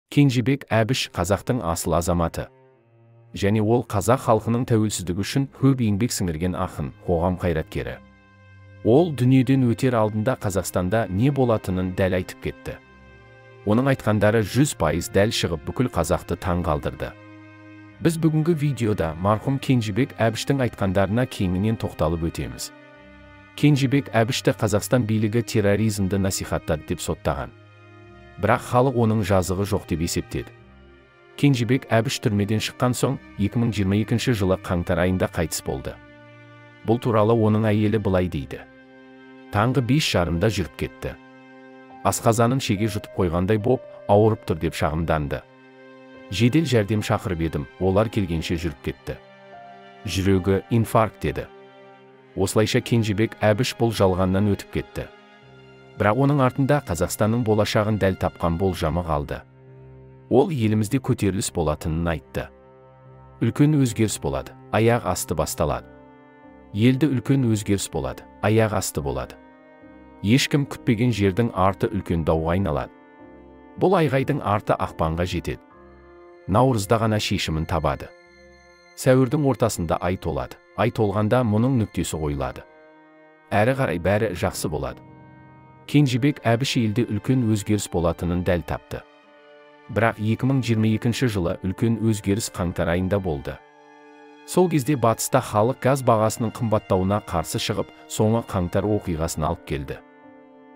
Кенжебек Әбіш қазақтың асыл азаматы. Және ол қазақ халқының тәуелсіздігі үшін көп еңбек сіңірген ақын, қоғам қайраткері. Ол дүниеден өтер алдында Қазақстанда не болатынын дәл айтып кетті. Оның айтқандары 100% дәл шығып бүкіл қазақты таң қалдырды. Біз бүгінгі видеода марқұм Кенжебек Әбіштің айтқандарына кеңінен тоқталып өтеміз. Кенжебек Әбішті Қазақстан билігі терроризмді насихаттады деп соттаған. Бірақ халық оның жазығы жоқ деп есептеді. Кенжебек Әбіш түрмеден шыққан соң 2022 жылы қаңтар айында қайтыс болды. Бұл туралы оның әйелі былай дейді. Таңғы 5:30-да жүріп кетті. Асқазанын шеге жұтып қойғандай боп, ауырып тұр деп шағымданды. Жедел жәрдем шақырып едім, олар келгенше жүріп кетті. Жүрегі инфаркт деді. Осылайша Кенжебек Әбіш бұл жалғаннан өтіп кетті. Бірақ оның артында Қазақстанның болашағын дәл тапқан болжамы қалды. Ол елімізде көтеріліс болатынын айтты. Үлкен өзгеріс болады, аяқ асты басталады. Елді үлкен өзгеріс болады, аяқ асты болады. Ешкім күтпеген жердің арты үлкен дауға айналады. Бұл айғайдың арты ақпанға жетеді. Наурызда ғана шешімін табады. Сәуірдің ортасында ай толады. Ай толғанда мұның нүктесі қойылады. Әрі қарай бәрі жақсы болады. Кенжебек Әбіш елде үлкен өзгеріс болатынын дәл тапты. Бірақ 2022 жылы үлкен өзгеріс қаңтар айында болды. Сол кезде батыста халық газ бағасының қымбаттауына қарсы шығып, соңы қаңтар оқиғасын алып келді.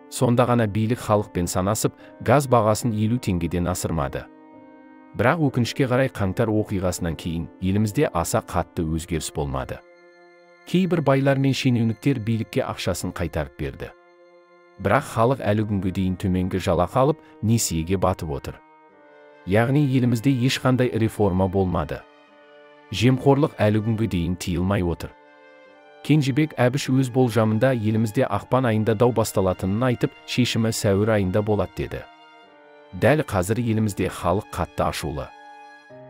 Сонда ғана билік халықпен санасып, газ бағасын 50 теңгеден асырмады. Бірақ өкінішке қарай қаңтар оқиғасынан кейін елімізде аса қатты өзгеріс болмады. Кейбір байлар мен шенеуніктер билікке ақшасын қайтарып берді. Бірақ халық әлі күнге дейін төменгі жалақы алып, несиеге батып отыр. Яғни елімізде ешқандай реформа болмады. Жемқорлық әлі күнге дейін тыйылмай отыр. Кенжебек Әбіш өз болжамында елімізде ақпан айында дау басталатынын айтып, шешімі сәуір айында болады деді. Дәл қазір елімізде халық қатты ашулы.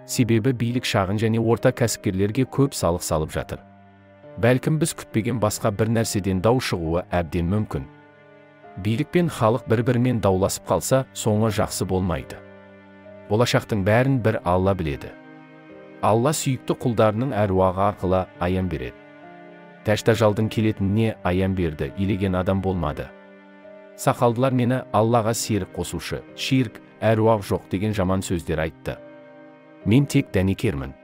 Себебі билік шағын және орта кәсіпкерлерге көп салық салып жатыр. Бәлкім біз күтпеген басқа бір нәрседен дау шығуы әбден мүмкін. Билік пен халық бір-бірімен дауласып қалса, соңы жақсы болмайды. Болашақтың бәрін бір Алла біледі. Алла сүйікті құлдарының әруағы арқылы аян береді. Тәштажалдың келетініне аян берді, елеген адам болмады. Сақалдылар мені Аллаға серік қосушы, ширк, әруақ жоқ деген жаман сөздер айтты. Мен тек дәнекермін.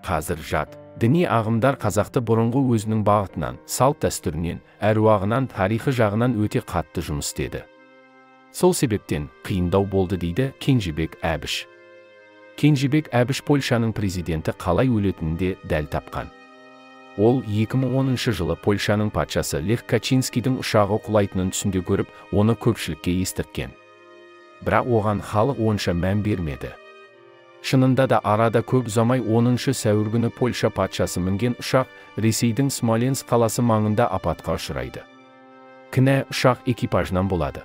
Қазір жат. Діни ағымдар қазақты бұрынғы өзінің бағытынан, салт дәстүрінен, әруағынан, тарихы жағынан өте қатты жұмыс істеді. Сол себептен қиындау болды дейді Кенжебек Әбіш. Кенжебек Әбіш Польшаның президенті қалай өлетінін де дәл тапқан. Ол 2010 жылы Польшаның патшасы Лех Качинскийдің ұшағы құлайтынын түсінде көріп, оны көпшілікке естірткен. Бірақ оған халық онша мән бермеді. Шынында да арада көп ұзамай 10 сәуір күні Польша патшасы мінген ұшақ Ресейдің Смоленск қаласы маңында апатқа ұшырайды. Кінә ұшақ экипажынан болады.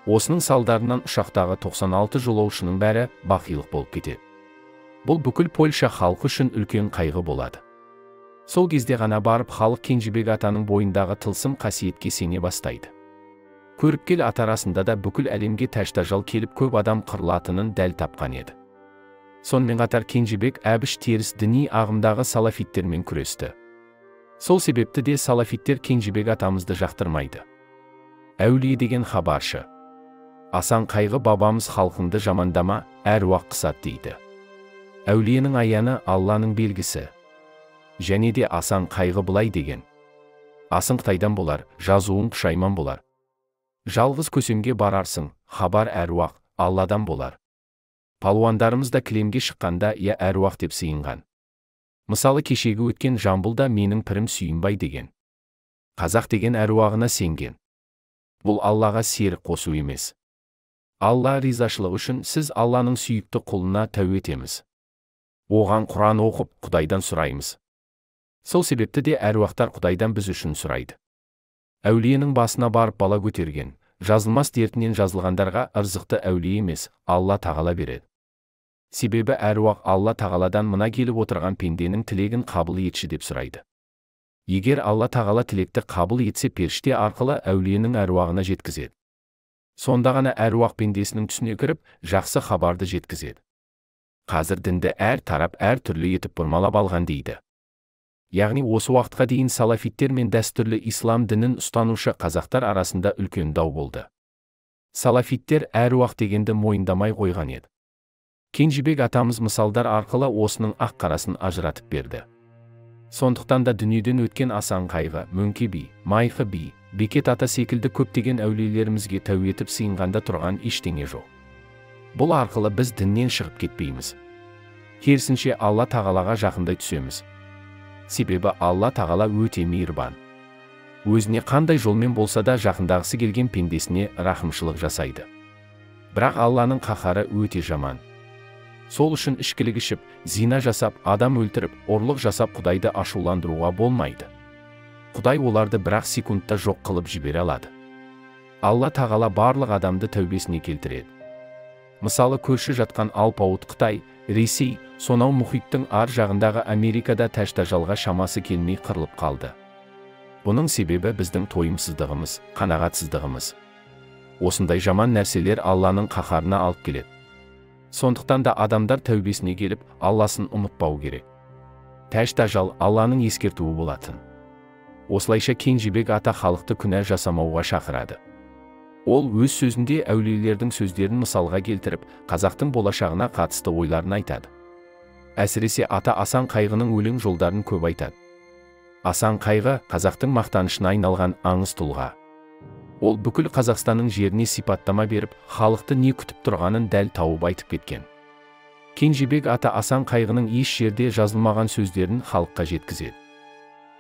Осының салдарынан ұшақтағы 96 жолаушының бәрі бақилық болып кетеді. Бұл бүкіл Польша халқы үшін үлкен қайғы болады. Сол кезде ғана барып халық Кенжебек атаның бойындағы тылсым қасиетке сене бастайды. Көріпкел ата арасында да бүкіл әлемге тәштажал келіп көп адам қырылатынын дәл тапқан еді. Сонымен қатар Кенжебек Әбіш теріс діни ағымдағы салафиттермен күресті. Сол себепті де салафиттер Кенжебек атамызды жақтырмайды. Әулие деген хабаршы. Асан қайғы бабамыз халқыңды жамандама, әруақ қысады дейді. Әулиенің аяны Алланың белгісі. Және де Асан қайғы былай деген. Асың Қытайдан болар, жазуың пұшайман болар. Жалғыз көсемге барарсың, хабар әруақ, Алладан болар. Палуандарымыз да кілемге шыққанда я әруақ деп сыйынған. Мысалы кешегі өткен Жамбылда менің пірім Сүйінбай деген. Қазақ деген әруағына сенген. Бұл Аллаға серік қосу емес. Алла ризашылығы үшін сіз Алланың сүйікті құлына тәубе етеміз. Оған Құран оқып, Құдайдан сұраймыз. Сол себепті де әруақтар Құдайдан біз үшін сұрайды. Әулиенің басына барып бала көтерген, жазылмас дертінен жазылғандарға ырзықты әулие емес, Алла тағала береді. Себебі әруақ Алла тағаладан мына келіп отырған пенденің тілегін қабыл етші деп сұрайды. Егер Алла тағала тілекті қабыл етсе, періште арқылы әулиенің әруағына жеткізеді. Сонда ғана әруақ пендесінің түсіне кіріп, жақсы хабарды жеткізеді. Қазір дінді әр тарап әр түрлі етіп бұрмалап алған дейді. Яғни осы уақытқа дейін салафиттер мен дәстүрлі ислам дінін ұстанушы қазақтар арасында үлкен дау болды. Салафиттер әруақ дегенді мойындамай қойған еді. Кенжебек атамыз мысалдар арқылы осының ақ-қарасын ажыратып берді. Сондықтан да дүниеден өткен Асан Қайғы, Мөңке би, Майқы би, Бекет ата секілді көптеген әулиелерімізге тәу етіп сыйынғанда тұрған ештеңе жоқ. Бұл арқылы біз діннен шығып кетпейміз. Керісінше Алла тағалаға жақындай түсеміз. Себебі Алла тағала өте мейірбан. Өзіне қандай жолмен болса да жақындағысы келген пендесіне рахымшылық жасайды. Бірақ Алланың қаһары өте жаман. Сол үшін ішкілік ішіп, зина жасап, адам өлтіріп, ұрлық жасап Құдайды ашуландыруға болмайды. Құдай оларды бір-ақ секундта жоқ қылып жібере алады. Алла тағала барлық адамды тәубесіне келтіреді. Мысалы, көрші жатқан алпауыт Қытай, Ресей, сонау мұхиттың ар жағындағы Америкада тәж-тажалға шамасы келмей қырылып қалды. Бұның себебі біздің тойымсыздығымыз, қанағатсыздығымыз. Осындай жаман нәрселер Алланың қаһарына алып келеді. Сондықтан да адамдар тәубесіне келіп, Алласын ұмытпау керек. Тәж-тажал Алланың ескертуі болатын. Осылайша Кенжебек ата халықты күнә жасамауға шақырады. Ол өз сөзінде әулиелердің сөздерін мысалға келтіріп, қазақтың болашағына қатысты ойларын айтады. Әсіресе ата Асан Қайғының өлең жолдарын көп айтады. Асан Қайғы қазақтың мақтанышына айналған аңыз тұлға. Ол бүкіл Қазақстанның жеріне сипаттама беріп, халықты не күтіп тұрғанын дәл тауып айтып кеткен. Кенжебек ата Асан Қайғының еш жерде жазылмаған сөздерін халыққа жеткізеді.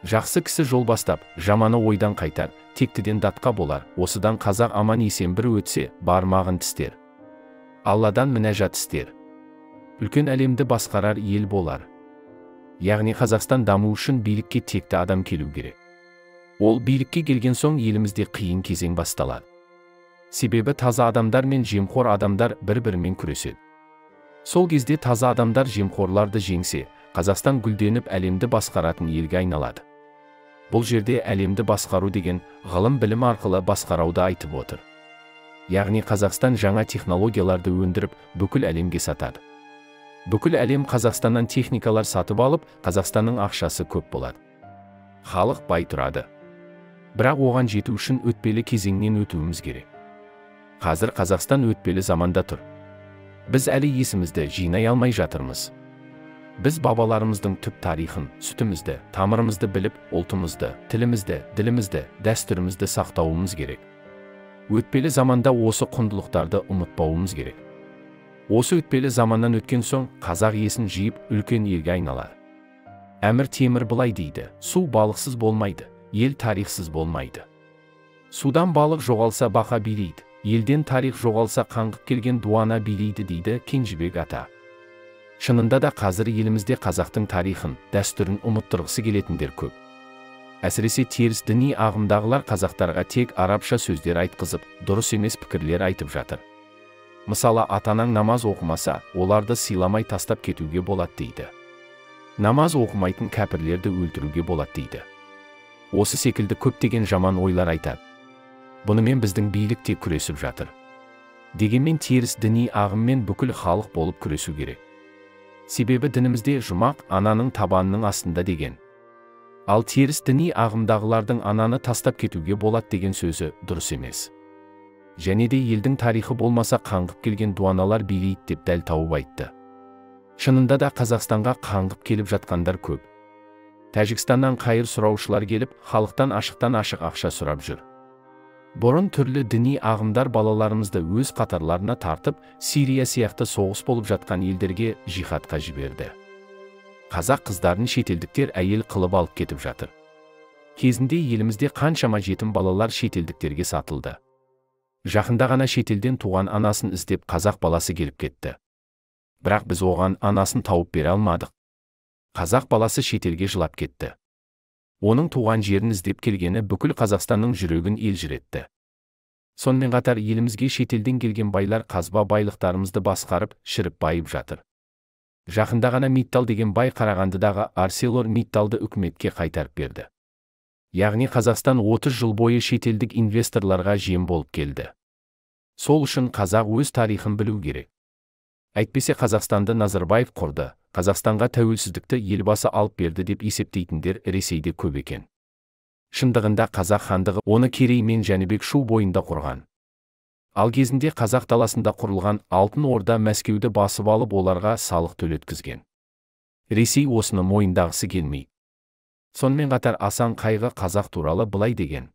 Жақсы кісі жол бастап, жаманы ойдан қайтар, тектіден датқа болар, осыдан қазақ аман есен бір өтсе, бармағын тістер. Алладан мінәжат істер. Үлкен әлемді басқарар ел болар. Яғни Қазақстан даму үшін билікке текті адам келу керек. Ол билікке келген соң елімізде қиын кезең басталады. Себебі таза адамдар мен жемқор адамдар бір-бірімен күреседі. Сол кезде таза адамдар жемқорларды жеңсе, Қазақстан гүлденіп әлемді басқаратын елге айналады. Бұл жерде әлемді басқару деген ғылым білім арқылы басқарауды айтып отыр. Яғни Қазақстан жаңа технологияларды өндіріп, бүкіл әлемге сатады. Бүкіл әлем Қазақстаннан техникалар сатып алып, Қазақстанның ақшасы көп болады. Халық бай тұрады. Бірақ оған жету үшін өтпелі кезеңнен өтуіміз керек. Қазір Қазақстан өтпелі заманда тұр. Біз әлі есімізді жинай алмай жатырмыз. Біз бабаларымыздың түп тарихын, сүтімізді, тамырымызды біліп, ұлтымызды, тілімізді, ділімізді, дәстүрімізді сақтауымыз керек. Өтпелі заманда осы құндылықтарды ұмытпауымыз керек. Осы өтпелі заманнан өткен соң, қазақ есін жиып, үлкен елге айналады. Әмір Темір былай дейді: су балықсыз болмайды, ел тарихсыз болмайды. Судан балық жоғалса бақа билейді, елден тарих жоғалса қаңғып келген дуана билейді дейді Кенжебек ата. Шынында да қазір елімізде қазақтың тарихын, дәстүрін ұмыттырғысы келетіндер көп. Әсіресе теріс діни ағымдағылар қазақтарға тек арабша сөздер айтқызып, дұрыс емес пікірлер айтып жатыр. Мысалы, ата-анаң намаз оқымаса, оларды сыйламай тастап кетуге болады дейді. Намаз оқымайтын кәпірлерді өлтіруге болады дейді. Осы секілді көптеген жаман ойлар айтады. Бұнымен біздің билік те күресіп жатыр. Дегенмен теріс діни ағыммен бүкіл халық болып күресу керек. Себебі дінімізде жұмақ ананың табанының астында деген. Ал теріс діни ағымдағылардың ананы тастап кетуге болады деген сөзі дұрыс емес. Және де елдің тарихы болмаса қаңғып келген дуаналар билейді деп дәл тауып айтты. Шынында да Қазақстанға қаңғып келіп жатқандар көп. Тәжікстаннан қайыр сұраушылар келіп, халықтан ашықтан ашық ақша сұрап жүр. Бұрын түрлі діни ағымдар балаларымызды өз қатарларына тартып, Сирия сияқты соғыс болып жатқан елдерге жихадқа жіберді. Қазақ қыздарын шетелдіктер әйел қылып алып кетіп жатыр. Кезінде елімізде қаншама жетім балалар шетелдіктерге сатылды. Жақында ғана шетелден туған анасын іздеп қазақ баласы келіп кетті. Бірақ біз оған анасын тауып бере алмадық. Қазақ баласы шетелге жылап кетті. Оның туған жерін іздеп келгені бүкіл Қазақстанның жүрегін елжіретті. Сонымен қатар елімізге шетелден келген байлар қазба байлықтарымызды басқарып, шіріп байып жатыр. Жақында ғана Миттал деген бай Қарағандыдағы Арселор Митталды үкіметке қайтарып берді. Яғни Қазақстан 30 жыл бойы шетелдік инвесторларға жем болып келді. Сол үшін қазақ өз тарихын білу керек. Әйтпесе Қазақстанды Назарбаев құрды, Қазақстанға тәуелсіздікті Елбасы алып берді деп есептейтіндер Ресейде көп екен. Шындығында қазақ хандығы оны Керей мен Жәнібек Шу бойында құрған. Ал кезінде қазақ даласында құрылған Алтын Орда Мәскеуді басып алып оларға салық төлеткізген. Ресей осыны мойындағысы келмей. Сонымен қатар Асан Қайғы қазақ туралы былай деген.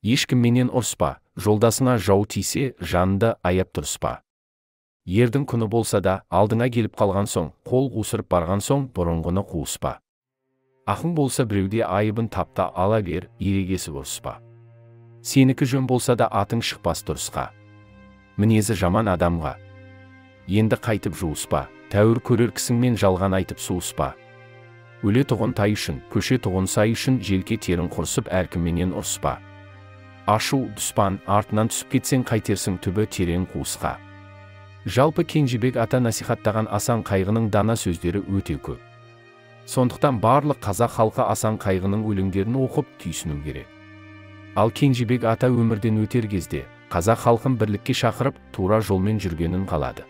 Ешкімменен ұрыспа, жолдасыңа жау тисе, жаныңды аяп тұрыспа. Ердің күні болса да, алдыңа келіп қалған соң, қол қусырып барған соң, бұрынғыны қуыспа. Ақың болса біреуде айыбын тапта ала бер, ерегесіп ұрыспа. Сенікі жөн болса да атың шықпас дұрысқа. Мінезі жаман адамға. Енді қайтып жуыспа, тәуір көрер кісіңмен жалған айтып суыспа. Өлетұғын тай үшін, көшетұғын сай үшін желке терін құрысып әркімменен ұрыспа. Ашу, дұспан, артынан түсіп кетсең қайтерсің түбі терең қуысқа. Жалпы Кенжебек ата насихаттаған Асан Қайғының дана сөздері өте көп. Сондықтан барлық қазақ халқы Асан Қайғының өлеңдерін оқып түйсіну керек. Ал Кенжебек ата өмірден өтер кезде қазақ халқын бірлікке шақырып, тура жолмен жүргенін қалады.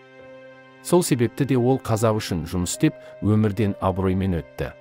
Сол себепті де ол қазақ үшін жұмыс істеп, өмірден абыроймен өтті.